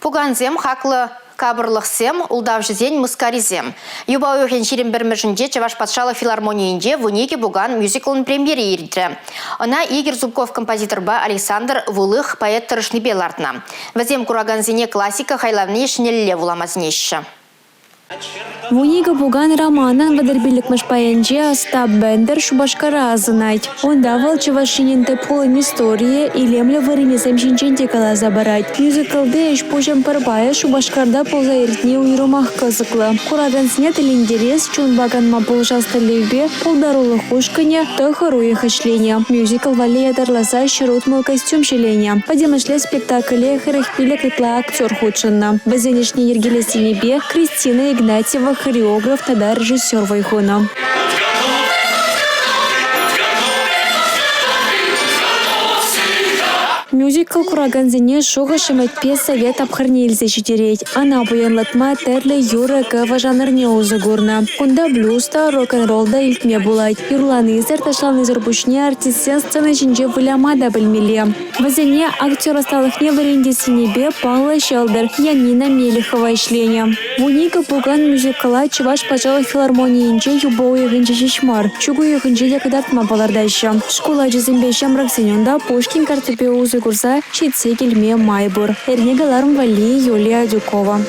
Пукансем хаклӑ капӑрлӑхсем, ултавҫӑсен мыскарисем. Юпа уйӑхӗн 21-мӗшӗнче Чӑваш патшалӑх филармонийӗнче 12 пукан мюзиклӑн премьери иртрӗ. Ӑна Игорь Зубков композиторпа Александр Вылых поэт тӑрӑшнипе лартнӑ. Вӗсем куракансене классика хайлавне ҫӗнӗлле вулама сӗнеҫҫӗ. Вуникӗ пукан романӑн 35-мӗш пайӗнче Остап Бендер Шупашкара асӑнать. Унта вӑл Чӑваш Енӗн тӗп хулин историйӗ, илемлӗ вырӑнӗсем ҫинчен те каласа парать. Мюзиклти ӗҫ-пуҫӑн пӗр пайӗ Шупашкарта пулса иртни уйрӑмах кӑсӑклӑ. Куракансене тӗлӗнтерес, чунпа канма пулӑшас тӗллевпе пултарулӑх ушкӑнӗ тӑхӑр уйӑх ӗҫленӗ. Мюзикл валли ятарласа 160 костюм ҫӗленӗ. Пӗтӗмӗшле спектакле 45 ытла актер хутшӑннӑ. Вӗсен ӗҫне йӗркелес енӗпе Кристина Игнатьева хореограф тата режиссер вӑй хунӑ. Мюзикл куракансене шухӑш-ӗмӗтпе совет тапхӑрне илсе ҫитерет. Ӑна пуянлатма тӗрлӗ юрӑ-кӗвӗ жанрне усӑ курнӑ. Кунта блюз та, рок-н-ролл та илтме пулать. Юрланисӗр, ташланисӗр пуҫне артистсен сцена ҫинче выляма та пӗлмелле. Вӗсене актер ӑсталӑхне вӗрентес енӗпе паллӑ ҫӑлтӑр Янина Мелихова ӗҫленӗ. Вуникӗ пукан мюзикла Чӑваш патшалӑх филармонийӗнче юпа уйӑхӗнче ҫеҫ мар, чӳк уйӑхӗнче те кӑтартма палӑртаҫҫӗ. Шкул ачисемпе ҫамрӑксен унта Пушкин карттипе усӑ курса ҫитсе килме май пур. Эрне кӑларӑм валли Юлия Адюкова.